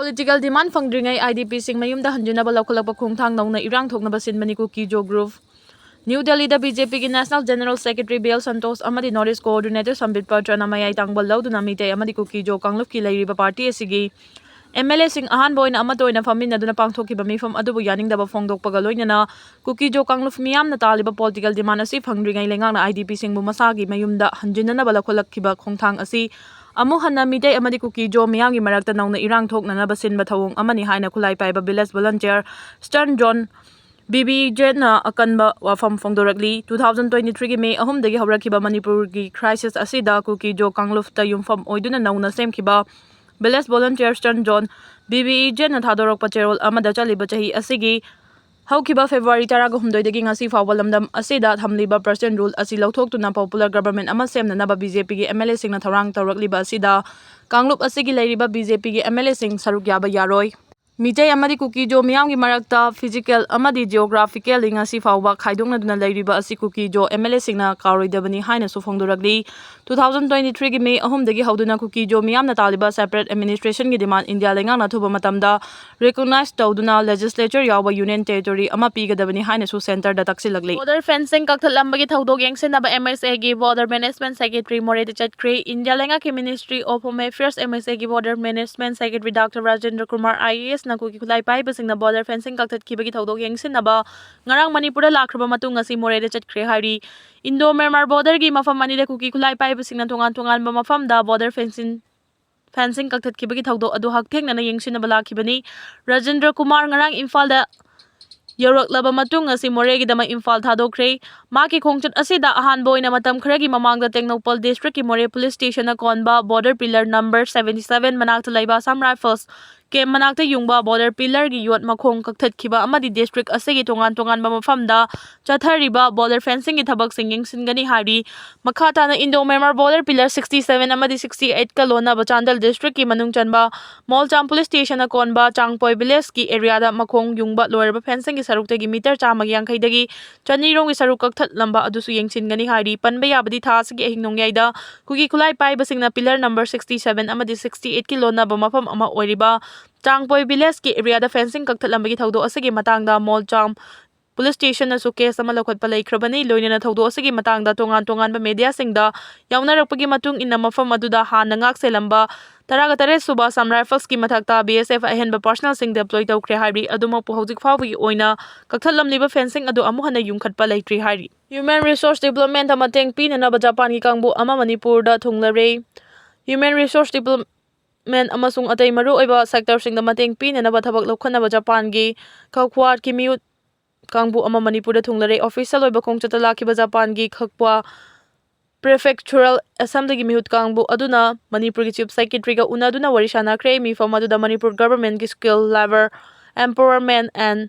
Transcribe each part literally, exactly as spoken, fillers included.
Political demand ꯐꯪꯗ꯭ꯔꯤꯉꯩ IDPꯁꯤꯡ ꯃꯌꯨꯝꯗ ꯍꯟꯖꯤꯟꯅꯕ ꯂꯧꯈꯠꯂꯛꯄ ꯈꯣꯡꯊꯥꯡ ꯅꯧꯅ ꯏꯔꯥꯡ ꯊꯣꯛꯅꯕ ꯁꯤꯟꯕꯅꯤ ꯀꯨꯀꯤ ꯖꯣ group꯫ New Delhiꯗ BJPꯒꯤ National General Secretary B L Santosh ꯑꯃꯗꯤ North East Coordinator ꯁꯝꯕꯤꯠ ꯄꯇ꯭ꯔꯅ ꯃꯌꯥꯏ ꯇꯥꯡꯕ ꯂꯧꯗꯨꯅ ꯃꯤꯇꯩ ꯑꯃꯗꯤ ꯀꯨꯀꯤ ꯖꯣ ꯀꯥꯡꯂꯨꯞꯀꯤ ꯂꯩꯔꯤꯕ party ꯑꯁꯤꯒꯤ MLAꯁꯤꯡ ꯑꯍꯥꯟꯕ ꯑꯣꯏꯅ ꯑꯃꯠꯇ ꯑꯣꯏꯅ ꯐꯝꯃꯤꯟꯅꯗꯨꯅ ꯄꯥꯡꯊꯣꯛꯈꯤꯕ ꯃꯤꯐꯝ ꯑꯗꯨꯕꯨ ꯌꯥꯅꯤꯡꯗꯕ ꯐꯣꯡꯗꯣꯛꯄꯒ ꯂꯣꯏꯅꯅ ꯀꯨꯀꯤ ꯖꯣ ꯀꯥꯡꯂꯨꯞ ꯃꯤꯌꯥꯝꯅ ꯇꯥꯜꯂꯤꯕ political demand ꯑꯁꯤ ꯐꯪꯗ꯭ꯔꯤꯉꯩ ꯂꯩꯉꯥꯛꯅ IDPꯁꯤꯡꯕꯨ ꯃꯁꯥꯒꯤ ꯃꯌꯨꯝꯗ ꯍꯟꯖꯤꯟꯅꯅꯕ ꯂꯧꯈꯠꯂꯛꯈꯤꯕ ꯈꯣꯡꯊꯥꯡ ꯑꯁꯤ ꯑꯃꯨꯛ ꯍꯟꯅ ꯃꯤꯇꯩ ꯑꯃꯗꯤ ꯀꯨꯀꯤ ꯖꯣ ꯃꯤꯌꯥꯝꯒꯤ ꯃꯔꯛꯇ ꯅꯧꯅ ꯏꯔꯥꯡ ꯊꯣꯛꯅꯅꯕ ꯁꯤꯟꯕ ꯊꯧꯑꯣꯡ ꯑꯃꯅꯤ ꯍꯥꯏꯅ ꯈꯨꯠꯂꯥꯏ ꯄꯥꯏꯕ village volunteer Stern John ꯕꯤꯕꯤꯖꯦꯠꯅ ꯑꯀꯟꯕ ꯋꯥꯐꯝ ꯐꯣꯡꯗꯣꯔꯛꯂꯤ꯫ Two thousand twenty threeꯒꯤ May ꯑꯍꯨꯝꯗꯒꯤ ꯍꯧꯔꯛꯈꯤꯕ ꯃꯅꯤꯄꯨꯔꯒꯤ crisis ꯑꯁꯤꯗ ꯀꯨꯀꯤ ꯖꯣ ꯀꯥꯡꯂꯨꯞꯇ ꯌꯨꯝꯐꯝ ꯑꯣꯏꯗꯨꯅ ꯅꯧꯅ ꯁꯦꯝꯈꯤꯕ village volunteer Stern John ꯕꯤꯕꯤꯖꯦꯠꯅ ꯊꯥꯗꯣꯔꯛꯄ ꯆꯦꯔꯣꯜ ꯑꯃꯗ ꯆꯠꯂꯤꯕ ꯆꯍꯤ ꯑꯁꯤꯒꯤ ꯍꯧꯈꯤꯕ February ꯇꯔꯥꯒ ꯍꯨꯝꯗꯣꯏꯗꯒꯤ ꯉꯁꯤ ꯐꯥꯎꯕ ꯂꯝꯗꯝ ꯑꯁꯤꯗ ꯊꯝꯂꯤꯕ present rule ꯑꯁꯤ ꯂꯧꯊꯣꯛꯇꯨꯅ popular government ꯑꯃ ꯁꯦꯝꯅꯅꯕ BJPꯒꯤ MLAꯁꯤꯡꯅ ꯊꯧꯔꯥꯡ ꯇꯧꯔꯛꯂꯤꯕ ꯑꯁꯤꯗ ꯀꯥꯡꯂꯨꯞ ꯑꯁꯤꯒꯤ ꯂꯩꯔꯤꯕ BJPꯒꯤ MLAꯁꯤꯡ ꯁꯔꯨꯛ ꯌꯥꯕ ꯌꯥꯔꯣꯏ꯫ ꯃꯤꯇꯩ ꯑꯃꯗꯤ ꯀꯨꯀꯤ ꯖꯣ ꯃꯤꯌꯥꯝꯒꯤ ꯃꯔꯛꯇ physical ꯑꯃꯗꯤ geographically ꯉꯁꯤ ꯐꯥꯎꯕ ꯈꯥꯏꯗꯣꯛꯅꯗꯨꯅ ꯂꯩꯔꯤꯕ ꯑꯁꯤ ꯀꯨꯀꯤ ꯖꯣ MLAꯁꯤꯡꯅ ꯀꯥꯎꯔꯣꯏꯗꯕꯅꯤ ꯍꯥꯏꯅꯁꯨ ꯐꯣꯡꯗꯣꯔꯛꯂꯤ꯫ Two thousand twenty threeꯒꯤ May ꯑꯍꯨꯝꯗꯒꯤ ꯍꯧꯗꯨꯅ ꯀꯨꯀꯤ ꯖꯣ ꯃꯤꯌꯥꯝꯅ ꯇꯥꯜꯂꯤꯕ separate administrationꯒꯤ demand India ꯂꯩꯉꯥꯛꯅ ꯑꯊꯨꯕ ꯃꯇꯝꯗ recognize ꯇꯧꯗꯨꯅ legislature ꯌꯥꯎꯕ union territory ꯑꯃ ꯄꯤꯒꯗꯕꯅꯤ ꯍꯥꯏꯅꯁꯨ centreꯗ ꯇꯛꯁꯤꯜꯂꯛꯂꯤ꯫ Border fencing ꯀꯛꯊꯠꯂꯝꯕꯒꯤ ꯊꯧꯗꯣꯛ ꯌꯦꯡꯁꯤꯟꯅꯕ MHAꯒꯤ Border Management Secretary ꯃꯣꯔꯦꯗ ꯆꯠꯈ꯭ꯔꯦ꯫ India ꯂꯩꯉꯥꯛꯀꯤ Ministry of Home Affairs MHAꯒꯤ Border Management Secretary Doctor Rajendra Kumar IASꯅ ꯀꯨꯀꯤ ꯈꯨꯠꯂꯥꯏ ꯄꯥꯏꯕꯁꯤꯡꯅ border fencing ꯀꯛꯊꯠꯈꯤꯕꯒꯤ ꯊꯧꯗꯣꯛ ꯌꯦꯡꯁꯤꯟꯅꯕ ꯉꯔꯥꯡ ꯃꯅꯤꯄꯨꯔꯗ ꯂꯥꯛꯈ꯭ꯔꯕ ꯃꯇꯨꯡ ꯉꯁꯤ ꯃꯣꯔꯦꯗ ꯆꯠꯈ꯭ꯔꯦ ꯍꯥꯏꯔꯤ꯫ Indo Myanmar borderꯒꯤ ꯃꯐꯝ ꯑꯅꯤꯗ ꯀꯨꯀꯤ ꯈꯨꯠꯂꯥꯏ ꯄꯥꯏꯕꯁꯤꯡꯅ ꯇꯣꯉꯥꯟ ꯇꯣꯉꯥꯟꯕ ꯃꯐꯝꯗ border fencing fencing ꯀꯛꯊꯠꯈꯤꯕꯒꯤ ꯊꯧꯗꯣꯛ ꯑꯗꯨ ꯍꯛꯊꯦꯡꯅꯅ ꯌꯦꯡꯁꯤꯟꯅꯕ ꯂꯥꯛꯈꯤꯕꯅꯤ꯫ ꯔꯥꯖꯦꯟꯗ꯭ꯔ ꯀꯨꯃꯥꯔ ꯉꯔꯥꯡ ꯏꯝꯐꯥꯜꯗ ꯌꯧꯔꯛꯂꯕ ꯃꯇꯨꯡ ꯉꯁꯤ ꯃꯣꯔꯦꯒꯤꯗꯃꯛ ꯏꯝꯐꯥꯜ ꯊꯥꯗꯣꯛꯈ꯭ꯔꯦ꯫ ꯃꯍꯥꯛꯀꯤ ꯈꯣꯡꯆꯠ ꯑꯁꯤꯗ ꯑꯍꯥꯟꯕ ꯑꯣꯏꯅ ꯃꯇꯝ ꯈꯔꯒꯤ ꯃꯃꯥꯡꯗ ꯇꯦꯡꯅꯧꯄꯜ districtꯀꯤ ꯃꯣꯔꯦ police stationꯅ ꯀꯣꯟꯕ border pillar number seventy seven ꯃꯅꯥꯛꯇ ꯂꯩꯕ Assam Rifles camp ꯃꯅꯥꯛꯇ ꯌꯨꯡꯕ border pillarꯒꯤ ꯌꯣꯠ ꯃꯈꯣꯡ ꯀꯛꯊꯠꯈꯤꯕ ꯑꯃꯗꯤ district ꯑꯁꯤꯒꯤ ꯇꯣꯉꯥꯟ ꯇꯣꯉꯥꯟꯕ ꯃꯐꯝꯗ ꯆꯠꯊꯔꯤꯕ border fencingꯒꯤ ꯊꯕꯛꯁꯤꯡ ꯌꯦꯡꯁꯤꯟꯒꯅꯤ ꯍꯥꯏꯔꯤ꯫ ꯃꯈꯥ ꯇꯥꯅ Indo Myanmar border pillar sixty seven ꯑꯃꯗꯤ sixty eight ꯀ ꯂꯣꯟꯅꯕ ꯆꯥꯟꯗꯦꯜ districtꯀꯤ ꯃꯅꯨꯡ ꯆꯟꯕ ꯃꯣꯜꯆꯥꯝ police stationꯅ ꯀꯣꯟꯕ ꯆꯥꯡꯄꯣꯏ villageꯀꯤ areaꯗ ꯃꯈꯣꯡ ꯌꯨꯡꯕ ꯂꯣꯏꯔꯕ fencingꯒꯤ ꯁꯔꯨꯛꯇꯒꯤ meter ꯆꯥꯝꯃꯒ ꯌꯥꯡꯈꯩꯗꯒꯤ ꯆꯅꯤ ꯔꯣꯝꯒꯤ ꯁꯔꯨꯛ ꯀꯛꯊꯠ ꯀꯛꯊꯠꯂꯝꯕ ꯑꯗꯨꯁꯨ ꯌꯦꯡꯁꯤꯟꯒꯅꯤ ꯍꯥꯏꯔꯤ꯫ ꯄꯟꯕ ꯌꯥꯕꯗꯤ ꯊꯥ ꯑꯁꯤꯒꯤ ꯑꯍꯤꯡ ꯅꯣꯡꯌꯥꯏꯗ ꯀꯨꯀꯤ ꯈꯨꯠꯂꯥꯏ ꯄꯥꯏꯕꯁꯤꯡꯅ pillar number sixty seven ꯑꯃꯗꯤ sixty eight ꯀꯤ ꯂꯣꯟꯅꯕ ꯃꯐꯝ ꯑꯃ ꯑꯣꯏꯔꯤꯕ ꯆꯥꯡꯄꯣꯏ villageꯀꯤ areaꯗ fencing ꯀꯛꯊꯠꯂꯝꯕꯒꯤ ꯊꯧꯗꯣꯛ ꯑꯁꯤꯒꯤ ꯃꯇꯥꯡꯗ ꯃꯣꯜꯆꯥꯝ police stationꯅꯁꯨ case ꯑꯃ ꯂꯧꯈꯠꯄ ꯂꯩꯈ꯭ꯔꯕꯅꯤ꯫ ꯂꯣꯏꯅꯅ ꯊꯧꯗꯣꯛ ꯑꯁꯤꯒꯤ ꯃꯇꯥꯡꯗ ꯇꯣꯉꯥꯟ ꯇꯣꯉꯥꯟꯕ mediaꯁꯤꯡꯗ ꯌꯥꯎꯅꯔꯛꯄꯒꯤ ꯃꯇꯨꯡ ꯏꯟꯅ ꯃꯐꯝ ꯑꯗꯨꯗ ꯍꯥꯟꯅ ꯉꯥꯛ ꯁꯦꯜꯂꯝꯕ ꯇꯔꯥꯒ ꯇꯔꯦꯠ ꯁꯨꯕ Assam Riflesꯀꯤ ꯃꯊꯛꯇ B S F ꯑꯍꯦꯟꯕ personnelꯁꯤꯡ deploy ꯇꯧꯈ꯭ꯔꯦ ꯍꯥꯏꯔꯤ꯫ ꯑꯗꯨꯃꯛꯄꯨ ꯍꯧꯖꯤꯛ ꯐꯥꯎꯕꯒꯤ ꯑꯣꯏꯅ ꯀꯛꯊꯠꯂꯝꯂꯤꯕ fencing ꯑꯗꯨ ꯑꯃꯨꯛ ꯍꯟꯅ ꯌꯨꯡꯈꯠꯄ ꯂꯩꯇ꯭ꯔꯤ ꯍꯥꯏꯔꯤ꯫ Human Resource Developmentꯇ ꯃꯇꯦꯡ ꯄꯤꯅꯅꯕ ꯖꯄꯥꯟꯒꯤ ꯀꯥꯡꯕꯨ ꯑꯃ ꯃꯅꯤꯄꯨꯔꯗ ꯊꯨꯡꯂꯔꯦ꯫ Human Resource Development ꯑꯃꯁꯨꯡ ꯑꯇꯩ ꯃꯔꯨꯑꯣꯏꯕ sectorꯁꯤꯡꯗ ꯃꯇꯦꯡ ꯄꯤꯅꯅꯕ ꯊꯕꯛ ꯂꯧꯈꯠꯅꯕ ꯖꯄꯥꯟꯒꯤ ꯈꯛꯋꯥꯠꯀꯤ ꯃꯤꯍꯨꯠ ꯀꯥꯡꯕꯨ ꯑꯃ ꯃꯅꯤꯄꯨꯔꯗ ꯊꯨꯡꯂꯔꯦ꯫ Official ꯑꯣꯏꯕ ꯈꯣꯡꯆꯠꯇ ꯂꯥꯛꯈꯤꯕ ꯖꯄꯥꯟꯒꯤ ꯈꯛꯋꯥ Prefectural Assemblyꯒꯤ ꯃꯤꯍꯨꯠ ꯀꯥꯡꯕꯨ ꯑꯗꯨꯅ ꯃꯅꯤꯄꯨꯔꯒꯤ Chief Secretaryꯒ ꯎꯅꯗꯨꯅ ꯋꯥꯔꯤ ꯁꯥꯟꯅꯈ꯭ꯔꯦ꯫ ꯃꯤꯐꯝ ꯑꯗꯨꯗ Manipur governmentꯀꯤ Skill Lever Empowerment and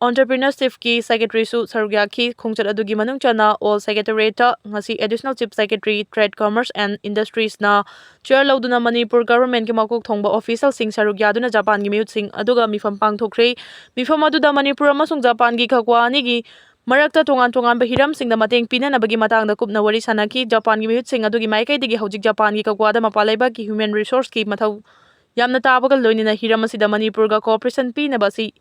Entrepreneurshipꯀꯤ Secretaryꯁꯨ ꯁꯔꯨꯛ ꯌꯥꯈꯤ꯫ ꯈꯣꯡꯆꯠ ꯑꯗꯨꯒꯤ ꯃꯅꯨꯡ ꯆꯟꯅ All Secretariatꯇ ꯉꯁꯤ Additional Chief Secretary, Trade, Commerce and Industriesꯅ chair ꯂꯧꯗꯨꯅ ꯃꯅꯤꯄꯨꯔ governmentꯀꯤ ꯃꯀꯣꯛ ꯊꯣꯡꯕ officialꯁꯤꯡ ꯁꯔꯨꯛ ꯌꯥꯗꯨꯅ ꯖꯄꯥꯟꯒꯤ ꯃꯤꯍꯨꯠꯁꯤꯡ ꯑꯗꯨꯒ ꯃꯤꯐꯝ ꯄꯥꯡꯊꯣꯛꯈ꯭ꯔꯦ꯫ ꯃꯤꯐꯝ ꯑꯗꯨꯗ ꯃꯅꯤꯄꯨꯔ ꯑꯃꯁꯨꯡ ꯖꯄꯥꯟꯒꯤ ꯈꯛꯋꯥ ꯑꯅꯤꯒꯤ ꯃꯔꯛꯇ ꯇꯣꯉꯥꯟ ꯇꯣꯉꯥꯟꯕ ꯍꯤꯔꯝꯁꯤꯡꯗ ꯃꯇꯦꯡ ꯄꯤꯅꯅꯕꯒꯤ ꯃꯇꯥꯡꯗ ꯀꯨꯞꯅ ꯋꯥꯔꯤ ꯁꯥꯟꯅꯈꯤ꯫ ꯖꯄꯥꯟꯒꯤ ꯃꯤꯍꯨꯠꯁꯤꯡ ꯑꯗꯨꯒꯤ ꯃꯥꯏꯀꯩꯗꯒꯤ ꯍꯧꯖꯤꯛ ꯖꯄꯥꯟꯒꯤ ꯈꯛꯋꯥꯗ ꯃꯄꯥꯟ ꯂꯩꯕꯥꯛꯀꯤ human resourceꯀꯤ ꯃꯊꯧ ꯌꯥꯝꯅ ꯇꯥꯕꯒ ꯂꯣꯏꯅꯅ ꯍꯤꯔꯝ ꯑꯁꯤꯗ ꯃꯅꯤꯄꯨꯔꯒ cooperation ꯄꯤꯅꯕ ꯑꯁꯤ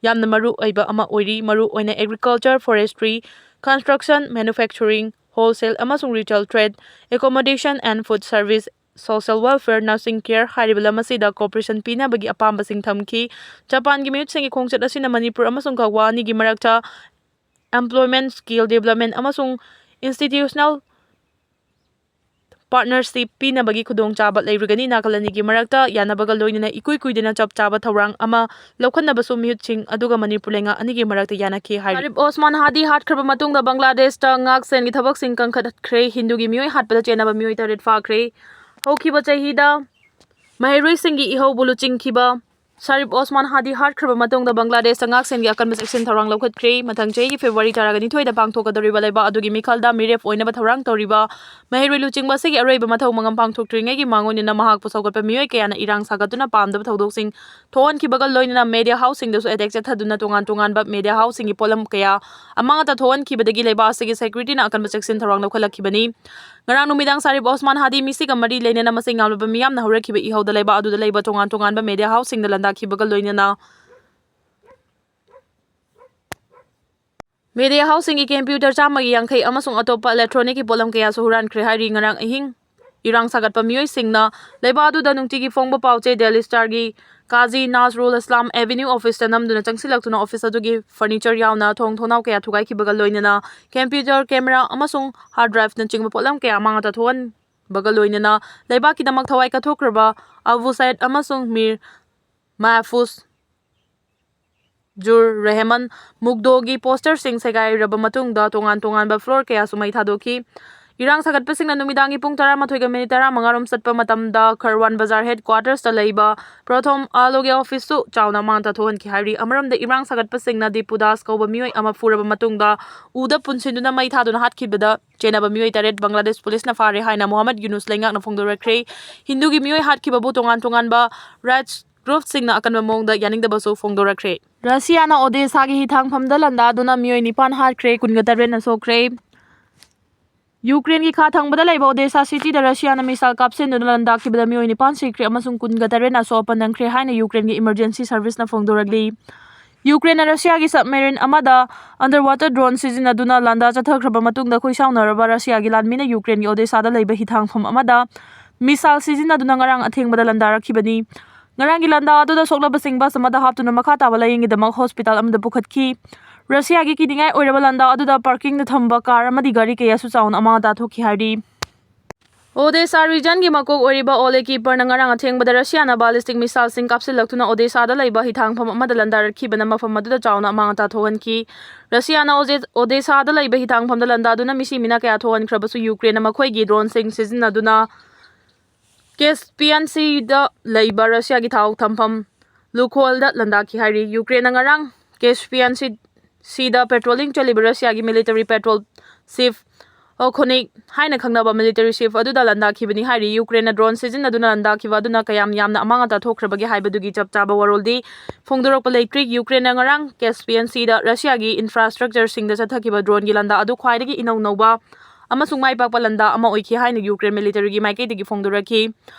ꯌꯥꯝꯅ ꯃꯔꯨ ꯑꯣꯏꯕ ꯑꯃ ꯑꯣꯏꯔꯤ꯫ ꯃꯔꯨ ꯑꯣꯏꯅ agriculture, forestry, construction, manufacturing, wholesale ꯑꯃꯁꯨꯡ retail trade, accommodation and food service, social welfare, nursing care ꯍꯥꯏꯔꯤꯕ ꯂꯝ ꯑꯁꯤꯗ cooperation ꯄꯤꯅꯕꯒꯤ ꯑꯄꯥꯝꯕꯁꯤꯡ ꯊꯝꯈꯤ꯫ ꯖꯄꯥꯟꯒꯤ ꯃꯤꯍꯨꯠꯁꯤꯡꯒꯤ ꯈꯣꯡꯆꯠ ꯑꯁꯤꯅ ꯃꯅꯤꯄꯨꯔ ꯑꯃꯁꯨꯡ ꯈꯛꯋꯥ ꯑꯅꯤꯒꯤ ꯃꯔꯛꯇ employment, skill development ꯑꯃꯁꯨꯡ institutional partnership ꯄꯤꯅꯕꯒꯤ ꯈꯨꯗꯣꯡꯆꯥꯕ ꯂꯩꯔꯒꯅꯤ꯫ ꯅꯥꯀꯜ ꯑꯅꯤꯒꯤ ꯃꯔꯛꯇ ꯌꯥꯅꯕꯒ ꯂꯣꯏꯅꯅ ꯏꯀꯨꯏ ꯀꯨꯏꯗꯅ ꯆꯞ ꯆꯥꯕ ꯊꯧꯔꯥꯡ ꯑꯃ ꯂꯧꯈꯠꯅꯕꯁꯨ ꯃꯤꯍꯨꯠꯁꯤꯡ ꯑꯗꯨꯒ ꯃꯅꯤꯄꯨꯔ ꯂꯩꯉꯥꯛ ꯑꯅꯤꯒꯤ ꯃꯔꯛꯇ ꯌꯥꯅꯈꯤ ꯍꯥꯏꯔꯤ꯫ ꯑꯥꯔꯤꯐ ꯑꯣꯁꯃꯥꯟ ꯍꯥꯗꯤ ꯍꯥꯠꯈ꯭ꯔꯕ ꯃꯇꯨꯡꯗ ꯕꯪꯒ꯭ꯂꯥꯗꯦꯁꯇ ꯉꯥꯛ ꯁꯦꯟꯒꯤ ꯊꯕꯛꯁꯤꯡ ꯀꯟꯈꯠꯈ꯭ꯔꯦ꯫ ꯍꯤꯟꯗꯨꯒꯤ ꯃꯤꯑꯣꯏ ꯍꯥꯠꯄꯗ ꯆꯦꯟꯅꯕ ꯃꯤꯑꯣꯏ ꯇꯔꯦꯠ ꯐꯥꯈ꯭ꯔꯦ꯫ ꯍꯧꯈꯤꯕ ꯆꯍꯤꯗ ꯃꯍꯩꯔꯣꯏꯁꯤꯡꯒꯤ ꯏꯍꯧꯕꯨ ꯂꯨꯆꯤꯡꯈꯤꯕ ꯁꯥꯔꯤꯐ ꯑꯣꯁꯃꯥꯟ ꯍꯥꯗꯤ ꯍꯥꯠꯈ꯭ꯔꯕ ꯃꯇꯨꯡꯗ ꯕꯪꯒ꯭ꯂꯥꯗꯦꯁꯇ ꯉꯥꯛꯁꯦꯟꯒꯤ ꯑꯀꯟꯕ ꯆꯦꯛꯁꯤꯟ ꯊꯧꯔꯥꯡ ꯂꯧꯈꯠꯈ꯭ꯔꯦ꯫ ꯃꯊꯪ ꯆꯍꯤꯒꯤ ꯐꯦꯕ꯭ꯔꯨꯋꯥꯔꯤ ꯇꯔꯥꯒ ꯅꯤꯊꯣꯏꯗ ꯄꯥꯡꯊꯣꯛꯀꯗꯧꯔꯤꯕ ꯂꯩꯕꯥꯛ ꯑꯗꯨꯒꯤ ꯃꯤꯈꯜꯗ ꯃꯤꯔꯦꯞ ꯑꯣꯏꯅꯕ ꯊꯧꯔꯥꯡ ꯇꯧꯔꯤꯕ ꯃꯍꯩꯔꯣꯏ ꯂꯨꯆꯤꯡꯕ ꯑꯁꯤꯒꯤ ꯑꯔꯣꯏꯕ ꯃꯊꯧ ꯃꯉꯝ ꯄꯥꯡꯊꯣꯛꯇ꯭ꯔꯤꯉꯩꯒꯤ ꯃꯥꯡꯑꯣꯏꯅꯅ ꯃꯍꯥꯛꯄꯨ ꯁꯧꯒꯠꯄ ꯃꯤꯑꯣꯏ ꯀꯌꯥꯅ ꯏꯔꯥꯡ ꯁꯥꯒꯠꯇꯨꯅ ꯄꯥꯝꯗꯕ ꯊꯧꯗꯣꯛꯁꯤꯡ ꯊꯣꯛꯍꯟꯈꯤꯕꯒ ꯂꯣꯏꯅꯅ ꯃꯦꯗꯤꯌꯥ ꯍꯥꯎꯁꯁꯤꯡꯗꯁꯨ ꯑꯦꯇꯦꯛ ꯆꯠꯊꯗꯨꯅ ꯇꯣꯉꯥꯟ ꯇꯣꯉꯥꯟꯕ ꯃꯦꯗꯤꯌꯥ ꯍꯥꯎꯁꯁꯤꯡꯒꯤ ꯄꯣꯠꯂꯝ ꯀꯌꯥ ꯑꯃꯥꯡ ꯑꯇꯥ ꯊꯣꯛꯍꯟꯈꯤꯕꯗꯒꯤ ꯂꯩꯕꯥꯛ ꯑꯁꯤꯒꯤ ꯁꯦꯀ꯭ꯌꯨꯔꯤꯇꯤꯅ ꯑꯀꯟꯕ ꯆꯦꯛꯁꯤꯟ ꯊꯧꯔꯥꯡ ꯂꯧꯈꯠꯂꯛꯈꯤꯕꯅꯤ꯫ ꯉꯔꯥꯡ ꯅꯨꯃꯤꯗꯥꯡ ꯁꯥꯔꯤꯐ ꯑꯣꯁꯃꯥꯟ ꯍꯥꯗꯤ ꯃꯤꯁꯤꯒ ꯃꯔꯤ ꯂꯩꯅꯅ ꯃꯁꯤꯡ ꯌꯥꯝꯂꯕ ꯃꯤꯌꯥꯝꯅ ꯍꯧꯔꯛꯈꯤꯕ ꯏꯍꯧꯗ ꯂꯩꯕꯥꯛ ꯑꯗꯨꯗ ꯂꯩꯕ ꯇꯣꯉꯥꯟ ꯇꯣꯉꯥꯟꯕ ꯃꯦꯗꯤꯌꯥ ꯍꯥꯎꯁꯁꯤꯡꯗ ꯂꯥꯟꯗꯥꯈꯤꯕꯒ ꯂꯣꯏꯅꯅ ꯃꯦꯗꯤꯌꯥ ꯍꯥꯎꯁꯁꯤꯡꯒꯤ ꯀꯝꯄ꯭ꯌꯨꯇꯔ ꯆꯥꯝꯃꯒꯤ ꯌꯥꯡꯈꯩ ꯑꯃꯁꯨꯡ ꯑꯇꯣꯞꯄ ꯏꯂꯦꯛꯇ꯭ꯔꯣꯅꯤꯛꯀꯤ ꯄꯣꯠꯂꯝ ꯀꯌꯥꯁꯨ ꯍꯨꯔꯥꯟꯈ꯭ꯔꯦ ꯍꯥꯏꯔꯤ꯫ ꯉꯔꯥꯡ ꯑꯍꯤꯡ ꯏꯔꯥꯡ ꯁꯥꯒꯠꯄ ꯃꯤꯑꯣꯏꯁꯤꯡꯅ ꯂꯩꯕꯥꯛ ꯑꯗꯨꯗ ꯅꯨꯡꯇꯤꯒꯤ ꯐꯣꯡꯕ ꯄꯥꯎ ꯆꯦ ꯗꯦꯂꯤ ꯁ꯭ꯇꯥꯔꯒꯤ ꯀꯥꯖꯤ ꯅꯥꯖꯔꯨꯜ ꯏꯁꯂꯥꯝ ꯑꯦꯚꯦꯅ꯭ꯌꯨ ꯑꯣꯐꯤꯁꯇ ꯅꯝꯗꯨꯅ ꯆꯪꯁꯤꯜꯂꯛꯇꯨꯅ ꯑꯣꯐꯤꯁ ꯑꯗꯨꯒꯤ ꯐꯔꯅꯤꯆꯔ ꯌꯥꯎꯅ ꯊꯣꯡ ꯊꯣꯡꯅꯥꯎ ꯀꯌꯥ ꯊꯨꯒꯥꯏꯈꯤꯕꯒ ꯂꯣꯏꯅꯅ ꯀꯝꯄ꯭ꯌꯨꯇꯔ, ꯀꯦꯃꯦꯔꯥ ꯑꯃꯁꯨꯡ ꯍꯥꯔꯗ ꯗ꯭ꯔꯥꯏꯚꯅꯆꯤꯡꯕ ꯄꯣꯠꯂꯝ ꯀꯌꯥ ꯑꯃꯥꯡ ꯑꯇꯥ ꯊꯣꯛꯍꯟꯕꯒ ꯂꯣꯏꯅꯅ ꯂꯩꯕꯥꯛꯀꯤꯗꯃꯛ ꯊꯋꯥꯏ ꯀꯠꯊꯣꯛꯈ꯭ꯔꯕ ꯑꯕꯨ ꯁꯌꯦꯗ ꯑꯃꯁꯨꯡ ꯃꯤꯔ ꯃꯍꯐꯨꯖ ꯖꯨꯔ ꯔꯦꯍꯃꯟ ꯃꯨꯒꯗꯣꯒꯤ ꯄꯣꯁꯇꯔꯁꯤꯡ ꯁꯦꯒꯥꯏꯔꯕ ꯃꯇꯨꯡꯗ ꯇꯣꯉꯥꯟ ꯇꯣꯉꯥꯟꯕ ꯐ꯭ꯂꯣꯔ ꯀꯌꯥꯁꯨ ꯃꯩ ꯊꯥꯗꯣꯛꯈꯤ꯫ ꯏꯔꯥꯡ ꯁꯥꯒꯠꯄꯁꯤꯡꯅ ꯅꯨꯃꯤꯗꯥꯡꯒꯤ ꯄꯨꯡ ꯇꯔꯥꯃꯥꯊꯣꯏꯒ ꯃꯤꯅꯤꯠ ꯇꯔꯥꯃꯉꯥ ꯔꯣꯝ ꯆꯠꯄ ꯃꯇꯝꯗ ꯈꯔꯋꯥꯟ ꯕꯖꯥꯔ ꯍꯦꯗ ꯀ꯭ꯋꯥꯇꯔꯁꯇ ꯂꯩꯕ ꯄ꯭ꯔꯣꯊꯣꯝ ꯑꯥꯂꯣꯒꯤ ꯑꯣꯐꯤꯁꯁꯨ ꯆꯥꯎꯅ ꯑꯃꯥꯡ ꯑꯇꯥ ꯊꯣꯛꯍꯟꯈꯤ ꯍꯥꯏꯔꯤ꯫ ꯑꯃꯔꯣꯝꯗ ꯏꯔꯥꯡ ꯁꯥꯒꯠꯄꯁꯤꯡꯅ ꯗꯤꯄꯨ ꯗꯥꯁ ꯀꯧꯕ ꯃꯤꯑꯣꯏ ꯑꯃ ꯐꯨꯔꯕ ꯃꯇꯨꯡꯗ ꯎꯗ ꯄꯨꯟꯁꯤꯟꯗꯨꯅ ꯃꯩ ꯊꯥꯗꯨꯅ ꯍꯥꯠꯈꯤꯕꯗ ꯆꯦꯟꯅꯕ ꯃꯤꯑꯣꯏ ꯇꯔꯦꯠ ꯕꯪꯒ꯭ꯂꯥꯗꯦꯁ ꯄꯨꯂꯤꯁꯅ ꯐꯥꯔꯦ ꯍꯥꯏꯅ ꯃꯣꯍꯝꯃꯗ ꯌꯨꯅꯨꯁ ꯂꯩꯉꯥꯛꯅ ꯐꯣꯡꯗꯣꯔꯛꯈ꯭ꯔꯦ꯫ ꯍꯤꯟꯗꯨꯒꯤ ꯃꯤꯑꯣꯏ ꯍꯥꯠꯈꯤꯕꯕꯨ ꯇꯣꯉꯥꯟ ꯇꯣꯉꯥꯟꯕ ꯔꯥꯏꯠꯁ ꯒ꯭ꯔꯨꯞꯁꯤꯡꯅ ꯑꯀꯟꯕ ꯃꯑꯣꯡꯗ ꯌꯥꯅꯤꯡꯗꯕꯁꯨ ꯐꯣꯡꯗꯣꯔꯛꯈ꯭ꯔꯦ꯫ ꯔꯁꯤꯌꯥꯅ ꯑꯣꯗꯦꯁꯥꯒꯤ ꯍꯤꯊꯥꯡꯐꯝꯗ ꯂꯥꯟꯗꯥꯗꯨꯅ ꯃꯤꯑꯣꯏ ꯅꯤꯄꯥꯟ ꯍꯥꯠꯈ꯭ꯔꯦ, ꯀꯨꯟꯒ ꯇꯔꯦꯠꯅ ꯁꯣꯛꯈ꯭ꯔꯦ꯫ ꯌꯨꯀ꯭ꯔꯦꯟꯒꯤ ꯈꯥ ꯊꯪꯕꯗ ꯂꯩꯕ ꯑꯣꯗꯦꯁꯥ ꯁꯤꯇꯤꯗ ꯔꯁꯤꯌꯥꯅ ꯃꯤꯁꯥꯏꯜ ꯀꯥꯞꯁꯤꯟꯗꯨꯅ ꯂꯥꯟꯗꯥꯈꯤꯕꯗ ꯃꯤꯑꯣꯏ ꯅꯤꯄꯥꯟ ꯁꯤꯈ꯭ꯔꯦ ꯑꯃꯁꯨꯡ ꯀꯨꯟꯒ ꯇꯔꯦꯠꯅ ꯑꯁꯣꯛ ꯑꯄꯟ ꯅꯪꯈ꯭ꯔꯦ ꯍꯥꯏꯅ ꯌꯨꯀ꯭ꯔꯦꯟꯒꯤ ꯏꯃꯔꯖꯦꯟꯁꯤ ꯁꯔꯚꯤꯁꯅ ꯐꯣꯡꯗꯣꯔꯛꯂꯤ꯫ ꯌꯨꯀ꯭ꯔꯦꯟꯅ ꯔꯁꯤꯌꯥꯒꯤ ꯁꯕꯃꯦꯔꯤꯟ ꯑꯃꯗ ꯑꯟꯗꯔ ꯋꯥꯇꯔ ꯗ꯭ꯔꯣꯟ ꯁꯤꯖꯤꯟꯅꯗꯨꯅ ꯂꯥꯟꯗꯥ ꯆꯠꯊꯈ꯭ꯔꯕ ꯃꯇꯨꯡꯗ ꯈꯣꯏꯁꯥꯎꯅꯔꯕ ꯔꯁꯤꯌꯥꯒꯤ ꯂꯥꯟꯃꯤꯅ ꯌꯨꯀ꯭ꯔꯦꯟꯒꯤ ꯑꯣꯗꯦꯁꯥꯗ ꯂꯩꯕ ꯍꯤꯊꯥꯡꯐꯝ ꯑꯃꯗ ꯃꯤꯁꯥꯏꯜ ꯁꯤꯖꯤꯟꯅꯗꯨꯅ ꯉꯔꯥꯡ ꯑꯊꯦꯡꯕꯗ ꯂꯥꯟꯗꯥꯔꯛꯈꯤꯕꯅꯤ꯫ ꯉꯔꯥꯡꯒꯤ ꯂꯥꯟꯗꯥ ꯑꯗꯨꯗ ꯁꯣꯛꯂꯕꯁꯤꯡ ꯕꯁ ꯑꯃꯗ ꯍꯥꯞꯇꯨꯅ ꯃꯈꯥ ꯇꯥꯕ ꯂꯥꯌꯦꯡꯒꯤꯗꯃꯛ ꯍꯣꯁꯄꯤꯇꯥꯜ ꯑꯃꯗ ꯄꯨꯈꯠꯈꯤ꯫ ꯔꯁꯤꯌꯥꯒꯤ ꯀꯤꯅꯤꯡꯉꯥꯏ ꯑꯣꯏꯔꯕ ꯂꯥꯟꯗꯥ ꯑꯗꯨꯗ ꯄꯥꯔꯀꯤꯡꯗ ꯊꯝꯕ ꯀꯥꯔ ꯑꯃꯗꯤ ꯒꯥꯔꯤ ꯀꯌꯥꯁꯨ ꯆꯥꯎꯅ ꯑꯃꯥꯡ ꯑꯇꯥ ꯊꯣꯛꯈꯤ ꯍꯥꯏꯔꯤ꯫ ꯑꯣꯗꯦꯁꯥ ꯔꯤꯖꯟꯒꯤ ꯃꯀꯣꯛ ꯑꯣꯏꯔꯤꯕ ꯑꯣꯂꯦ ꯀꯤꯄꯔꯅ ꯉꯔꯥꯡ ꯑꯊꯦꯡꯕꯗ ꯔꯁꯤꯌꯥꯅ ꯕꯥꯂꯤꯁꯇꯤꯛ ꯃꯤꯁꯥꯏꯜꯁꯤꯡ ꯀꯥꯞꯁꯤꯜꯂꯛꯇꯨꯅ ꯑꯣꯗꯦꯁꯥꯗ ꯂꯩꯕ ꯍꯤꯊꯥꯡꯐꯝ ꯑꯃꯗ ꯂꯥꯟꯗꯥꯔꯛꯈꯤꯕꯅ ꯃꯐꯝ ꯑꯗꯨꯗ ꯆꯥꯎꯅ ꯑꯃꯥꯡ ꯑꯇꯥ ꯊꯣꯛꯍꯟꯈꯤ꯫ ꯔꯁꯤꯌꯥꯅ ꯑꯣꯖꯦ-, ꯑꯣꯗꯦꯁꯥꯗ ꯂꯩꯕ ꯍꯤꯊꯥꯡꯐꯝꯗ ꯂꯥꯟꯗꯥꯗꯨꯅ ꯃꯤꯁꯤ ꯃꯤꯅꯥ ꯀꯌꯥ ꯊꯣꯛꯍꯟꯈ꯭ꯔꯕꯁꯨ ꯌꯨꯀ꯭ꯔꯦꯟꯅ ꯃꯈꯣꯏꯒꯤ ꯗ꯭ꯔꯣꯟꯁꯤꯡ ꯁꯤꯖꯤꯟꯅꯗꯨꯅ ꯀꯦꯁꯄꯤꯌꯟ ꯁꯤꯗ ꯂꯩꯕ ꯔꯁꯤꯌꯥꯒꯤ ꯊꯥꯎ ꯊꯝꯐꯝ ꯂꯨꯈꯣꯜꯗ ꯂꯥꯟꯗꯥꯈꯤ ꯍꯥꯏꯔꯤ꯫ ꯌꯨꯀ꯭ꯔꯦꯟꯅ ꯉꯔꯥꯡ ꯀꯦꯁꯄꯤꯌꯥꯟ ꯁꯤ-, ꯁꯤꯗ ꯄꯦꯇ꯭ꯔꯣꯂꯤꯡ ꯆꯦꯜꯂꯤꯕ ꯔꯁꯤꯌꯥꯒꯤ ꯃꯤꯂꯤꯇꯔꯤ ꯄꯦꯇ꯭ꯔꯣꯜ ꯁꯤꯞ ꯑꯣꯈꯣꯅꯤꯛ ꯍꯥꯏꯅ ꯈꯪꯅꯕ ꯃꯤꯂꯤꯇꯔꯤ ꯁꯤꯞ ꯑꯗꯨꯗ ꯂꯥꯟꯗꯥꯈꯤꯕꯅꯤ ꯍꯥꯏꯔꯤ꯫ ꯌꯨꯀ꯭ꯔꯦꯟꯅ ꯗ꯭ꯔꯣꯟ ꯁꯤꯖꯤꯟꯅꯗꯨꯅ ꯂꯥꯟꯗꯥꯈꯤꯕ ꯑꯗꯨꯅ ꯀꯌꯥꯝ ꯌꯥꯝꯅ ꯑꯃꯥꯡ ꯑꯇꯥ ꯊꯣꯛꯈ꯭ꯔꯕꯒꯦ ꯍꯥꯏꯕꯗꯨꯒꯤ ꯆꯞ ꯆꯥꯕ ꯋꯥꯔꯣꯜꯗꯤ ꯐꯣꯡꯗꯣꯔꯛꯄ ꯂꯩꯇ꯭ꯔꯤ꯫ ꯌꯨꯀ꯭ꯔꯦꯟꯅ ꯉꯔꯥꯡ ꯀꯦꯁꯄꯤꯌꯟ ꯁꯤꯗ ꯔꯁꯤꯌꯥꯒꯤ ꯏꯟꯐ꯭ꯔꯥꯁ꯭ꯇ꯭ꯔꯛꯆꯔꯁꯤꯡꯗ ꯆꯠꯊꯈꯤꯕ ꯗ꯭ꯔꯣꯟꯒꯤ ꯂꯥꯟꯗꯥ ꯑꯗꯨ ꯈ꯭ꯋꯥꯏꯗꯒꯤ ꯏꯅꯧ ꯅꯧꯕ ꯑꯃꯁꯨꯡ ꯃꯥꯏ ꯄꯥꯛꯄ ꯂꯥꯟꯗꯥ ꯑꯃ ꯑꯣꯏꯈꯤ ꯍꯥꯏꯅ ꯌꯨꯀ꯭ꯔꯦꯟ ꯃꯤꯂꯤꯇꯔꯤꯒꯤ ꯃꯥꯏꯀꯩꯗꯒꯤ ꯐꯣꯡꯗꯣꯔꯛꯈꯤ꯫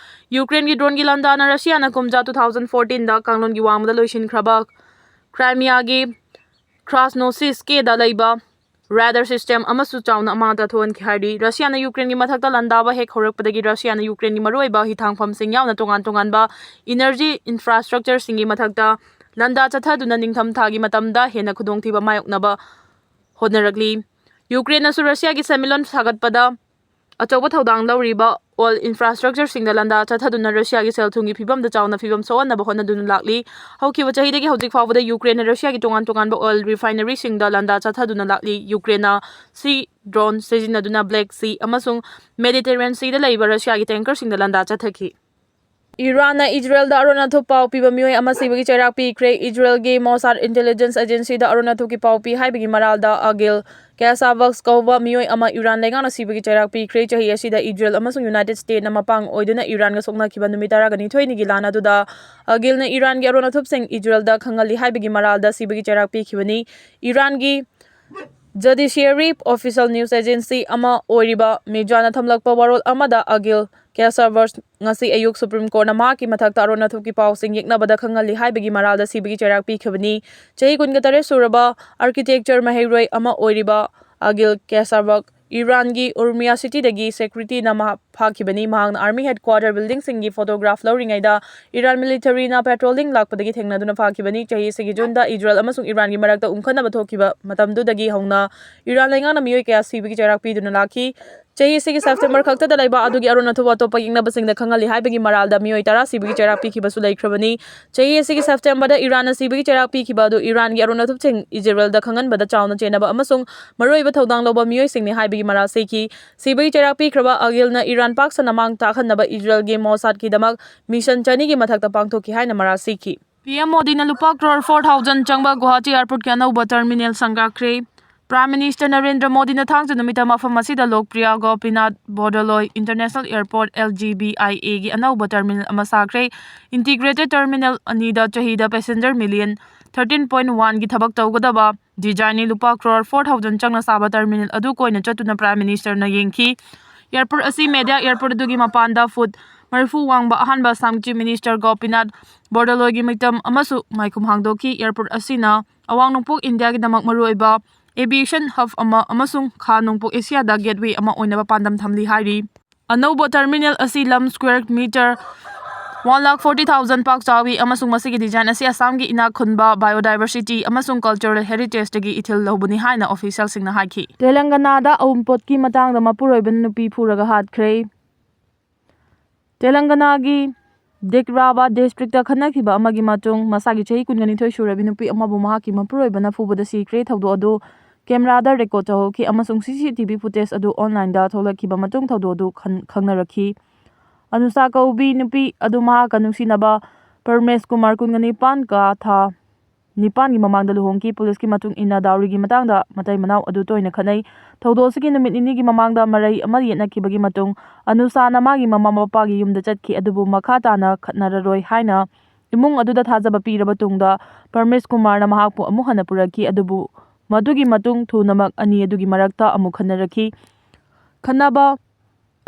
ꯌꯨꯀ꯭ꯔꯦꯟꯒꯤ ꯗ꯭ꯔꯣꯟꯒꯤ ꯂꯥꯟꯗꯥꯅ ꯔꯁꯤꯌꯥꯅ ꯀꯨꯝꯖꯥ two thousand fourteen ꯗ ꯀꯥꯡꯂꯣꯟꯒꯤ ꯋꯥꯡꯃꯗ ꯂꯣꯏꯁꯤꯟꯈ꯭ꯔꯕ ꯀ꯭ꯔꯥꯏꯃꯤꯌꯥꯒꯤ ꯈ꯭ꯔꯥꯁꯅꯣꯁꯤꯁꯀꯦꯗ ꯂꯩꯕ ꯔꯦꯗꯥꯔ ꯁꯤꯁꯇꯦꯝ ꯑꯃꯁꯨ ꯆꯥꯎꯅ ꯑꯃꯥꯡ ꯑꯇꯥ ꯊꯣꯛꯍꯟꯈꯤ ꯍꯥꯏꯔꯤ꯫ ꯔꯁꯤꯌꯥꯅ ꯌꯨꯀ꯭ꯔꯦꯟꯒꯤ ꯃꯊꯛꯇ ꯂꯥꯟꯗꯥꯕ ꯍꯦꯛ ꯍꯧꯔꯛꯄꯗꯒꯤ ꯔꯁꯤꯌꯥꯅ ꯌꯨꯀ꯭ꯔꯦꯟꯒꯤ ꯃꯔꯨꯑꯣꯏꯕ ꯍꯤꯊꯥꯡꯐꯝꯁꯤꯡ ꯌꯥꯎꯅ ꯇꯣꯉꯥꯟ ꯇꯣꯉꯥꯟꯕ ꯏꯅꯔꯖꯤ ꯏꯟꯐ꯭ꯔꯥꯁ꯭ꯇ꯭ꯔꯛꯆꯔꯁꯤꯡꯒꯤ ꯃꯊꯛꯇ ꯂꯥꯟꯗꯥ ꯆꯠꯊꯗꯨꯅ ꯅꯤꯡꯊꯝ ꯊꯥꯒꯤ ꯃꯇꯝꯗ ꯍꯦꯟꯅ ꯈꯨꯗꯣꯡꯊꯤꯕ ꯃꯥꯌꯣꯛꯅꯕ ꯍꯣꯠꯅꯔꯛꯂꯤ꯫ ꯌꯨꯀ꯭ꯔꯦꯟꯅꯁꯨ ꯔꯁꯤꯌꯥꯒꯤ ꯁꯦꯟꯃꯤꯠꯂꯣꯟ ꯁꯥꯒꯠꯄꯗ ꯑꯆꯧꯕ ꯊꯧꯗꯥꯡ ꯂꯧꯔꯤꯕ ꯑꯣꯏꯜ ꯏꯟꯐ꯭ꯔꯥꯁ꯭ꯇ꯭ꯔꯛꯆꯔꯁꯤꯡꯗ ꯂꯥꯟꯗꯥ ꯆꯠꯊꯗꯨꯅ ꯔꯁꯤꯌꯥꯒꯤ ꯁꯦꯜ ꯊꯨꯝꯒꯤ ꯐꯤꯕꯝꯗ ꯆꯥꯎꯅ ꯐꯤꯕꯝ ꯁꯣꯛꯍꯟꯅꯕ ꯍꯣꯠꯅꯗꯨꯅ ꯂꯥꯛꯂꯤ꯫ ꯍꯧꯈꯤꯕ ꯆꯍꯤꯗꯒꯤ ꯍꯧꯖꯤꯛ ꯐꯥꯎꯕꯗ ꯌꯨꯀ꯭ꯔꯦꯟꯅ ꯔꯁꯤꯌꯥꯒꯤ ꯇꯣꯉꯥꯟ ꯇꯣꯉꯥꯟꯕ ꯑꯣꯏꯜ ꯔꯤꯐꯥꯏꯅꯔꯤꯁꯤꯡꯗ ꯂꯥꯟꯗꯥ ꯆꯠꯊꯗꯨꯅ ꯂꯥꯛꯂꯤ꯫ ꯌꯨꯀ꯭ꯔꯦꯟꯅ ꯁꯤ ꯗ꯭ꯔꯣꯟ ꯁꯤꯖꯤꯟꯅꯗꯨꯅ ꯕ꯭ꯂꯦꯛ ꯁꯤ ꯑꯃꯁꯨꯡ ꯃꯦꯗꯤꯇꯦꯔꯦꯅꯤꯌꯟ ꯁꯤꯗ ꯂꯩꯕ ꯔꯁꯤꯌꯥꯒꯤ ꯇꯦꯡꯀꯔꯁꯤꯡꯗ ꯂꯥꯟꯗꯥ ꯆꯠꯊꯈꯤ꯫ ꯏꯔꯥꯟꯅ ꯏꯖꯔꯦꯜꯗ ꯑꯔꯣꯟ ꯑꯊꯨꯞ ꯄꯥꯎ ꯄꯤꯕ ꯃꯤꯑꯣꯏ ꯑꯃ ꯁꯤꯕꯒꯤ ꯆꯩꯔꯥꯛ ꯄꯤꯈ꯭ꯔꯦ꯫ ꯏꯖꯔꯦꯜꯒꯤ ꯃꯣꯁꯥꯗ ꯏꯟꯇꯦꯂꯤꯖꯦꯟꯁ ꯑꯦꯖꯦꯟꯁꯤꯗ ꯑꯔꯣꯟ ꯑꯊꯨꯞꯀꯤ ꯄꯥꯎ ꯄꯤ ꯍꯥꯏꯕꯒꯤ ꯃꯔꯥꯜꯗ ꯑꯒꯤꯜ ꯀꯦꯁꯥꯕꯛꯁ ꯀꯧꯕ ꯃꯤꯑꯣꯏ ꯑꯃ ꯏꯔꯥꯟ ꯂꯩꯉꯥꯛꯅ ꯁꯤꯕꯒꯤ ꯆꯩꯔꯥꯛ ꯄꯤꯈ꯭ꯔꯦ꯫ ꯆꯍꯤ ꯑꯁꯤꯗ ꯏꯖꯔꯦꯜ ꯑꯃꯁꯨꯡ ꯌꯨꯅꯥꯏꯇꯦꯗ ꯁ꯭ꯇꯦꯠꯅ ꯃꯄꯥꯡ ꯑꯣꯏꯗꯨꯅ ꯏꯔꯥꯟꯒ ꯁꯣꯛꯅꯈꯤꯕ ꯅꯨꯃꯤꯠ ꯇꯔꯥꯅꯤꯊꯣꯏꯅꯤꯒꯤ ꯂꯥꯟ ꯑꯗꯨꯗ ꯑꯒꯤꯜꯅ ꯏꯔꯥꯟꯒꯤ ꯑꯔꯣꯟ ꯑꯊꯨꯞꯁꯤꯡ ꯏꯖꯔꯦꯜꯗ ꯈꯪꯍꯜꯂꯤ ꯍꯥꯏꯕꯒꯤ ꯃꯔꯥꯜꯗ ꯁꯤꯕꯒꯤ ꯆꯩꯔꯥꯛ ꯄꯤꯈꯤꯕꯅꯤ꯫ ꯏꯔꯥꯟꯒꯤ ꯖꯨꯗꯤꯁꯤꯌꯔꯤ ꯑꯣꯐꯤꯁꯤꯌꯦꯜ ꯅ꯭ꯌꯨꯁ ꯑꯦꯖꯦꯟꯁꯤ ꯑꯃ ꯑꯣꯏꯔꯤꯕ ꯃꯤꯖꯥꯅ ꯊꯝꯂꯛꯄ ꯋꯥꯔꯣꯜ ꯑꯃꯗ ꯑꯒꯤꯜ ꯀꯦꯁꯥꯕꯔꯁ ꯉꯁꯤ ꯑꯌꯨꯛ ꯁꯨꯄ꯭ꯔꯤꯝ ꯀꯣꯔꯠꯅ ꯃꯍꯥꯛꯀꯤ ꯃꯊꯛꯇ ꯑꯔꯣꯟ ꯑꯊꯨꯞꯀꯤ ꯄꯥꯎꯁꯤꯡ ꯌꯦꯛꯅꯕꯗ ꯈꯪꯍꯜꯂꯤ ꯍꯥꯏꯕꯒꯤ ꯃꯔꯥꯜꯗ ꯁꯤꯕꯒꯤ ꯆꯩꯔꯥꯛ ꯄꯤꯈꯤꯕꯅꯤ꯫ ꯆꯍꯤ ꯀꯨꯟꯒ ꯇꯔꯦꯠ ꯁꯨꯔꯕ ꯑꯥꯔꯀꯤꯇꯦꯛꯆꯔ ꯃꯍꯩꯔꯣꯏ ꯑꯃ ꯑꯣꯏꯔꯤꯕ ꯑꯒꯤꯜ ꯀꯦꯁꯥꯕꯛ ꯏꯔꯥꯟꯒꯤ ꯎꯔꯃꯤꯌꯥ ꯁꯤꯇꯤꯗꯒꯤ ꯁꯦꯀ꯭ꯌꯨꯔꯤꯇꯤꯅ ꯃꯍꯥꯛ ꯐꯥꯈꯤꯕꯅꯤ꯫ ꯃꯍꯥꯛꯅ army headquarter ꯕꯤꯜꯗꯤꯡꯁꯤꯡꯒꯤ photograph ꯂꯧꯔꯤꯉꯩꯗ Iran ꯃꯤꯂꯤꯇꯔꯤꯅ patrolling ꯂꯥꯛꯄꯗꯒꯤ ꯊꯦꯡꯅꯗꯨꯅ ꯐꯥꯈꯤꯕꯅꯤ꯫ ꯆꯍꯤ ꯑꯁꯤꯒꯤ ꯖꯨꯟꯗ ꯏꯖꯔꯦꯜ ꯑꯃꯁꯨꯡ ꯏꯔꯥꯟꯒꯤ ꯃꯔꯛꯇ ꯎꯪꯈꯠꯅꯕ ꯊꯣꯛꯈꯤꯕ ꯃꯇꯝꯗꯨꯗꯒꯤ ꯍꯧꯅ ꯏꯔꯥꯟ ꯂꯩꯉꯥꯛꯅ ꯃꯤꯑꯣꯏ ꯀꯌꯥ ꯁꯤꯕꯒꯤ ꯆꯩꯔꯥꯛ ꯄꯤꯗꯨꯅ ꯂꯥꯛꯈꯤ꯫ ꯆꯍꯤ ꯑꯁꯤꯒꯤ ꯁꯦꯞꯇꯦꯝꯕꯔ ꯈꯛꯇꯗ ꯂꯩꯕ ꯑꯗꯨꯒꯤ ꯑꯔꯣꯟ ꯑꯊꯨꯞ ꯑꯇꯣꯞꯄ ꯌꯦꯛꯅꯕꯁꯤꯡꯗ ꯈꯪꯍꯜꯂꯤ ꯍꯥꯏꯕꯒꯤ ꯃꯔꯥꯜꯗ ꯃꯤꯑꯣꯏ ꯇꯔꯥ ꯁꯤꯕꯒꯤ ꯆꯩꯔꯥꯛ ꯄꯤꯈꯤꯕꯁꯨ ꯂꯩꯈ꯭ꯔꯕꯅꯤ꯫ ꯆꯍꯤ ꯑꯁꯤꯒꯤ ꯁꯦꯞꯇꯦꯝꯕꯔꯗ ꯏꯔꯥꯟꯅ ꯁꯤꯕꯒꯤ ꯆꯩꯔꯥꯛ ꯄꯤꯈꯤꯕ ꯑꯗꯨ ꯏꯔꯥꯟꯒꯤ ꯑꯔꯣꯟ ꯑꯊꯨꯞꯁꯤꯡ ꯏꯖꯔꯦꯜꯗ ꯈꯪꯍꯟꯕꯗ ꯆꯥꯎꯅ ꯆꯦꯟꯅꯕ ꯑꯃꯁꯨꯡ ꯃꯔꯨꯑꯣꯏꯕ ꯊꯧꯗꯥꯡ ꯂꯧꯕ ꯃꯤꯑꯣꯏꯁꯤꯡꯅꯤ ꯍꯥꯏꯕꯒꯤ ꯃꯔꯥꯜ ꯁꯤꯈꯤ꯫ ꯁꯤꯕꯒꯤ ꯆꯩꯔꯥꯛ ꯄꯤꯈ꯭ꯔꯕ ꯑꯒꯤꯜꯅ ꯏꯔꯥꯟ ꯄꯥꯛ ꯁꯟꯅ ꯃꯥꯡ ꯇꯥꯛꯍꯟꯅꯕ ꯏꯖꯔꯦꯜꯒꯤ ꯃꯣꯁꯥꯗꯀꯤꯗꯃꯛ ꯃꯤꯁꯟ ꯆꯅꯤꯒꯤ ꯃꯊꯛꯇ ꯄꯥꯡꯊꯣꯛꯈꯤ ꯍꯥꯏꯅ ꯃꯔꯥꯜ ꯁꯤꯈꯤ꯫ ꯄꯤ ꯑꯦꯝ ꯃꯣꯗꯤꯅ ꯂꯨꯄꯥ ꯀ꯭ꯔꯣꯔ ꯐꯣꯔ ꯊꯥꯎꯖꯟ ꯆꯪꯕ ꯒꯨꯋꯥꯍꯥꯇꯤ ꯑꯦꯌꯔꯄꯣꯔꯠꯀꯤ ꯑꯅꯧꯕ ꯇꯔꯃꯤꯅꯦꯜ ꯁꯪꯒꯥꯈ꯭ꯔꯦ꯫ ꯄ꯭ꯔꯥꯏꯝ ꯃꯤꯅꯤꯁꯇꯔ ꯅꯔꯦꯟꯗ꯭ꯔ ꯃꯣꯗꯤꯅ ꯊꯥꯡꯖ ꯅꯨꯃꯤꯠꯇ ꯃꯐꯝ ꯑꯁꯤꯗ ꯂꯣꯛꯄ꯭ꯔꯤꯌꯥ ꯒꯣꯄꯤꯅꯥꯊ ꯕꯣꯔꯗꯣꯂꯣꯏ ꯏꯟꯇꯔꯅꯦꯁꯅꯦꯜ ꯑꯦꯌꯔꯄꯣꯔꯠ, LGBIA ꯒꯤ ꯑꯅꯧꯕ ꯇꯔꯃꯤꯅꯦꯜ ꯑꯃ ꯁꯥꯈ꯭ꯔꯦ꯫ ꯏꯟꯇꯤꯒ꯭ꯔꯦꯇꯦꯗ ꯇꯔꯃꯤꯅꯦꯜ ꯑꯅꯤꯗ ꯆꯍꯤꯗ ꯄꯦꯁꯦꯟꯖꯔ ꯃꯤꯂꯤꯌꯟ ꯊꯥꯔꯇꯤꯟ ꯄꯣꯏꯟꯠ ꯋꯥꯟꯒꯤ ꯊꯕꯛ ꯇꯧꯒꯗꯕ ꯗꯤꯖꯥꯏꯟꯅꯤ ꯂꯨꯄꯥ ꯀ꯭ꯔꯣꯔ ꯐꯣꯔ ꯊꯥꯎꯖꯟ ꯆꯪꯅ ꯁꯥꯕ ꯇꯔꯃꯤꯅꯦꯜ ꯑꯗꯨ ꯀꯣꯏꯅ ꯆꯠꯇꯨꯅ ꯄ꯭ꯔꯥꯏꯝ ꯃꯤꯅꯤꯁꯇꯔꯅ ꯌꯦꯡꯈꯤ꯫ ꯑꯦꯌꯔꯄꯣꯔꯠ ꯑꯁꯤ ꯃꯦꯗꯤꯌꯥ ꯑꯦꯌꯔꯄꯣꯔꯠ ꯑꯗꯨꯒꯤ ꯃꯄꯥꯟꯗ ꯐꯨꯠ ꯃꯔꯤꯐꯨ ꯋꯥꯡꯕ ꯑꯍꯥꯟꯕ ꯑꯁꯥꯝꯒꯤ ꯆꯤꯐ ꯃꯤꯅꯤꯁꯇꯔ ꯒꯣꯄꯤꯅꯥꯊ ꯕꯣꯔꯗꯣꯂꯣꯏꯒꯤ ꯃꯤꯇꯝ ꯑꯃꯁꯨ ꯃꯥꯏꯈꯨꯝ ꯍꯥꯡꯗꯣꯛꯈꯤ꯫ ꯑꯦꯌꯔꯄꯣꯔꯠ ꯑꯁꯤꯅ ꯑꯋꯥꯡ ꯅꯣꯡꯄꯣꯛ ꯏꯟꯗꯤꯌꯥꯒꯤꯗꯃꯛ ꯃꯔꯨꯑꯣꯏꯕ aviation hub ꯑꯃ ꯑꯃꯁꯨꯡ ꯈꯥ ꯅꯣꯡꯄꯣꯛ ꯑꯦꯁꯤꯌꯥꯗ gateway ꯑꯃ ꯑꯣꯏꯅꯕ ꯄꯥꯟꯗꯝ ꯊꯝꯂꯤ ꯍꯥꯏꯔꯤ꯫ ꯑꯅꯧꯕ ꯇꯔꯃꯤꯅꯦꯜ ꯑꯁꯤ ꯂꯝ square metre one lakh forty thousand ꯄꯥꯛ ꯆꯥꯎꯏ ꯑꯃꯁꯨꯡ ꯃꯁꯤꯒꯤ ꯗꯤꯖꯥꯏꯟ ꯑꯁꯤ ꯑꯁꯥꯝꯒꯤ ꯏꯅꯥꯛ ꯈꯨꯟꯕ biodiversity ꯑꯃꯁꯨꯡ cultural heritageꯇꯒꯤ ꯏꯊꯤꯜ ꯂꯧꯕꯅꯤ ꯍꯥꯏꯅ ꯑꯣꯐꯤꯁꯤꯌꯦꯜꯁꯤꯡꯅ ꯍꯥꯏꯈꯤ꯫ ꯇꯦꯂꯪꯒꯅꯥꯗ ꯑꯋꯨꯟꯄꯣꯠꯀꯤ ꯃꯇꯥꯡꯗ ꯃꯄꯨꯔꯣꯏꯕꯅ ꯅꯨꯄꯤ ꯐꯨꯔꯒ ꯍꯥꯠꯈ꯭ꯔꯦ꯫ ꯇꯦꯂꯪꯒꯅꯥꯒꯤ ꯗꯤꯛꯔꯥꯕꯥꯗ ꯗꯤꯁꯇ꯭ꯔꯤꯛꯇ ꯈꯠꯅꯈꯤꯕ ꯑꯃꯒꯤ ꯃꯇꯨꯡ ꯃꯁꯥꯒꯤ ꯆꯍꯤ ꯀꯨꯟꯒ ꯅꯤꯊꯣꯏ ꯁꯨꯔꯕꯤ ꯅꯨꯄꯤ ꯑꯃꯕꯨ ꯃꯍꯥꯛꯀꯤ ꯃꯄꯨꯔꯣꯏꯕꯅ ꯐꯨꯕꯗ ꯁꯤꯈ꯭ꯔꯦ꯫ ꯊꯧꯗꯣꯛ ꯑꯗꯨ ꯀꯦꯃꯦꯔꯥꯗ ꯔꯦꯀꯣꯔꯗ ꯇꯧꯍꯧꯈꯤ ꯑꯃꯁꯨꯡ CCTV footage ꯑꯗꯨ online ꯗ ꯊꯣꯛꯂꯛꯈꯤꯕ ꯃꯇꯨꯡ ꯊꯧꯗꯣꯛ ꯑꯗꯨ ꯈꯟ-, ꯈꯪꯅꯔꯛꯈꯤ꯫ ꯑꯅꯨꯁꯥ ꯀꯧꯕꯤ ꯅꯨꯄꯤ ꯑꯗꯨ ꯃꯍꯥꯛꯀ ꯅꯨꯡꯁꯤꯅꯕ ꯄꯔꯃꯦꯁ ꯀꯨꯃꯥꯔ, ꯀꯨꯟꯒ ꯅꯤꯄꯥꯟ ꯀ ꯊꯥ ꯅꯤꯄꯥꯟꯒꯤ ꯃꯃꯥꯡꯗ ꯂꯨꯍꯣꯡꯈꯤ꯫ ꯄꯨꯂꯤꯁꯀꯤ ꯃꯇꯨꯡ ꯏꯟꯅ, ꯗꯥꯎꯔꯤꯒꯤ ꯃꯇꯥꯡꯗ ꯃꯇꯩ ꯃꯅꯥꯎ ꯑꯗꯨ ꯇꯣꯏꯅ ꯈꯠꯅꯩ꯫ ꯊꯧꯗꯣꯛ ꯑꯁꯤꯒꯤ ꯅꯨꯃꯤꯠ ꯅꯤꯅꯤꯒꯤ ꯃꯃꯥꯡꯗ ꯃꯔꯩ ꯑꯃ ꯌꯦꯠꯅꯈꯤꯕꯒꯤ ꯃꯇꯨꯡ, ꯑꯅꯨꯁꯥꯅ ꯃꯥꯒꯤ ꯃꯃꯥ ꯃꯄꯥꯒꯤ ꯌꯨꯝꯗ ꯆꯠꯈꯤ, ꯑꯗꯨꯕꯨ ꯃꯈꯥ ꯇꯥꯅ ꯈꯠꯅꯔꯔꯣꯏ ꯍꯥꯏꯅ ꯏꯃꯨꯡ ꯑꯗꯨꯗ ꯊꯥꯖꯕ ꯄꯤꯔꯕ ꯇꯨꯡꯗ, ꯄꯔꯃꯦꯁ ꯀꯨꯃꯥꯔꯅ ꯃꯍꯥꯛꯄꯨ ꯑꯃꯨꯛ ꯍꯟꯅ ꯄꯨꯔꯛꯈꯤ, ꯑꯗꯨꯕꯨ ꯃꯗꯨꯒꯤ ꯃꯇꯨꯡ ꯊꯨꯅꯃꯛ ꯑꯅꯤ ꯑꯗꯨꯒꯤ ꯃꯔꯛꯇ ꯑꯃꯨꯛ ꯈꯠꯅꯔꯛꯈꯤ꯫ ꯈꯠꯅꯕ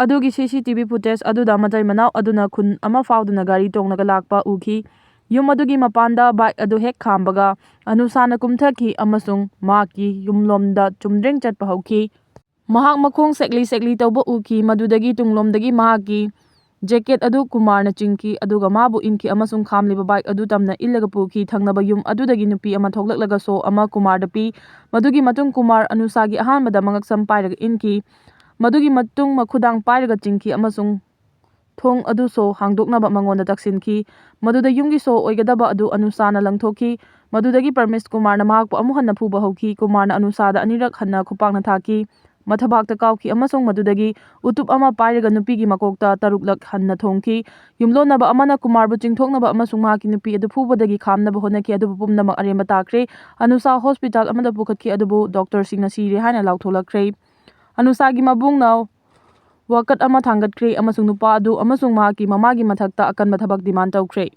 ꯑꯗꯨꯒꯤ CCTV footage ꯑꯗꯨꯗ ꯃꯇꯩ ꯃꯅꯥꯎ ꯑꯗꯨꯅ ꯈꯨꯟ ꯑꯃ ꯐꯥꯎꯗꯨꯅ ꯒꯥꯔꯤ ꯇꯣꯡꯂꯒ ꯂꯥꯛꯄ ꯎꯈꯤ꯫ ꯌꯨꯝ ꯑꯗꯨꯒꯤ ꯃꯄꯥꯟꯗ bike ꯑꯗꯨ ꯍꯦꯛ ꯈꯥꯝꯕꯒ, ꯑꯅꯨꯁꯥꯅ ꯀꯨꯝꯊꯈꯤ ꯑꯃꯁꯨꯡ ꯃꯍꯥꯛꯀꯤ ꯌꯨꯝꯂꯣꯝꯗ ꯆꯨꯝꯗ꯭ꯔꯤꯡ ꯆꯠꯄ ꯍꯧꯈꯤ꯫ ꯃꯍꯥꯛ ꯃꯈꯣꯡ ꯁꯦꯛꯂꯤ ꯁꯦꯛꯂꯤ ꯇꯧꯕ ꯎꯈꯤ, ꯃꯗꯨꯗꯒꯤ ꯇꯨꯡꯂꯣꯝꯗꯒꯤ ꯃꯍꯥꯛꯀꯤ jacket ꯑꯗꯨ ꯀꯨꯃꯥꯔꯅ ꯆꯤꯡꯈꯤ, ꯑꯗꯨꯒ ꯃꯥꯕꯨ ꯏꯟꯈꯤ ꯑꯃꯁꯨꯡ ꯈꯥꯝꯂꯤꯕ bike ꯑꯗꯨ ꯇꯝꯅ ꯏꯜꯂꯒ ꯄꯨꯈꯤ꯫ ꯊꯪꯅꯕ ꯌꯨꯝ ꯑꯗꯨꯗꯒꯤ ꯅꯨꯄꯤ ꯑꯃ ꯊꯣꯛꯂꯛꯂꯒ ꯁꯣ ꯑꯃ ꯀꯨꯃꯥꯔꯗ ꯄꯤ꯫ ꯃꯗꯨꯒꯤ ꯃꯇꯨꯡ ꯀꯨꯃꯥꯔ ꯑꯅꯨꯁꯥꯒꯤ ꯑꯍꯥꯟꯕꯗ ꯃꯉꯛꯁꯝ ꯄꯥꯏꯔꯒ ꯏꯟꯈꯤ꯫ ꯃꯗꯨꯒꯤ ꯃꯇꯨꯡ ꯃꯈꯨꯗꯥꯡ ꯄꯥꯏꯔꯒ ꯆꯤꯡꯈꯤ ꯑꯃꯁꯨꯡ ꯊꯣꯡ ꯑꯗꯨ ꯁꯣ ꯍꯥꯡꯗꯣꯛꯅꯕ ꯃꯉꯣꯟꯗ ꯇꯛꯁꯤꯟꯈꯤ꯫ ꯃꯗꯨꯗ ꯌꯨꯝꯒꯤ ꯁꯣ ꯑꯣꯏꯒꯗꯕ ꯑꯗꯨ ꯑꯅꯨꯁꯥꯅ ꯂꯪꯊꯣꯛꯈꯤ꯫ ꯃꯗꯨꯗꯒꯤ ꯄꯔꯃꯦꯁ ꯀꯨꯃꯥꯔꯅ ꯃꯍꯥꯛꯄꯨ ꯑꯃꯨꯛ ꯍꯟꯅ ꯐꯨꯕ ꯍꯧꯈꯤ꯫ ꯀꯨꯃꯥꯔꯅ ꯑꯅꯨꯁꯥꯗ ꯑꯅꯤꯔꯛ ꯍꯟꯅ ꯈꯨꯄꯥꯛꯅ ꯊꯥꯈꯤ꯫ ꯃꯊꯕꯥꯛꯇ ꯀꯥꯎꯈꯤ ꯑꯃꯁꯨꯡ ꯃꯗꯨꯗꯒꯤ ꯎꯇꯨꯞ ꯑꯃ ꯄꯥꯏꯔꯒ ꯅꯨꯄꯤꯒꯤ ꯃꯀꯣꯛꯇ ꯇꯔꯨꯛꯂꯛ ꯍꯟꯅ ꯊꯣꯝꯈꯤ꯫ ꯌꯨꯝꯂꯣꯟꯅꯕ ꯑꯃꯅ ꯀꯨꯃꯥꯔꯕꯨ ꯆꯤꯡꯊꯣꯛꯅꯕ ꯑꯃꯁꯨꯡ ꯃꯍꯥꯛꯀꯤ ꯅꯨꯄꯤ ꯑꯗꯨ ꯐꯨꯕꯗꯒꯤ ꯈꯥꯝꯅꯕ ꯍꯣꯠꯅꯈꯤ, ꯑꯗꯨꯕꯨ ꯄꯨꯝꯅꯃꯛ ꯑꯔꯦꯝꯕ ꯇꯥꯈ꯭ꯔꯦ꯫ ꯑꯅꯨꯁꯥ ꯍꯣꯁꯄꯤꯇꯥꯜ ꯑꯃꯗ ꯄꯨꯈꯠꯈꯤ, ꯑꯗꯨꯕꯨ ꯗꯣꯛꯇꯔꯁꯤꯡꯅ ꯁꯤꯔꯦ ꯍꯥꯏꯅ ꯂꯥꯎꯊꯣꯛꯂꯛꯈ꯭ꯔꯦ꯫ ꯑꯅꯨꯁꯥꯒꯤ ꯃꯕꯨꯡꯅ ꯋꯥꯀꯠ ꯑꯃ ꯊꯥꯡꯒꯠꯈ꯭ꯔꯦ ꯑꯃꯁꯨꯡ ꯅꯨꯄꯥ ꯑꯗꯨ ꯑꯃꯁꯨꯡ ꯃꯍꯥꯛꯀꯤ ꯃꯃꯥꯒꯤ ꯃꯊꯛꯇ ꯑꯀꯟꯕ ꯊꯕꯛ ꯗꯤꯃꯥꯟ ꯇꯧꯈ꯭ꯔꯦ꯫